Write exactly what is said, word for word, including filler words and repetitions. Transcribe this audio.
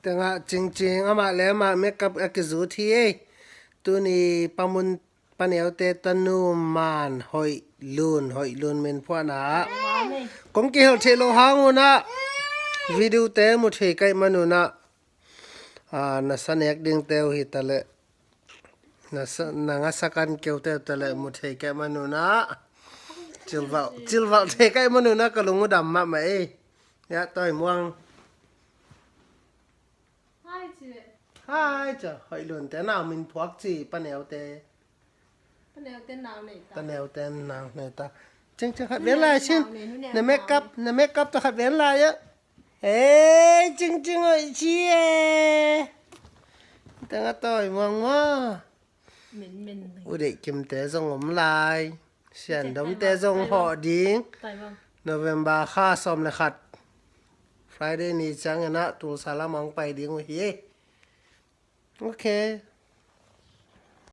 Tengah Cingcing amah le amah makeup a kizut hi ei. Tuni Pa Mun, Pa Neute tanu Man Hoih Lun, Hoih Lun min phuahna ah kong kihelh theih loh hang un ah video te mu thei kaih man un ah, ah, na sa nek dingte uh hi ta leh, na sa, na ngasa kan keute uh ta leh mu thei kaih man un ah, cilvalh, cilvalh thei kaih man un ah ka lung uh dam mahmah ei. Ya, Tawi Muang. Hai ci. Hai ci. Hoih Lun te nau min phuak ci, Pa Neute. Pa Neute nau nei ta. Pa Neute nau nei ta. Cingcing khat ven lai sin. Na makeup, na makeup tawh khat ven lai ah. Ei, Cingcing hoih ci e. Tengah Tawi Muang maw. U Deih Kimte zong om lai. Sian Domte zong hawh ding. November kha sawm le khat, Friday ni ciangin ah Tulsa lam ah hong pai ding uh hi. Ok.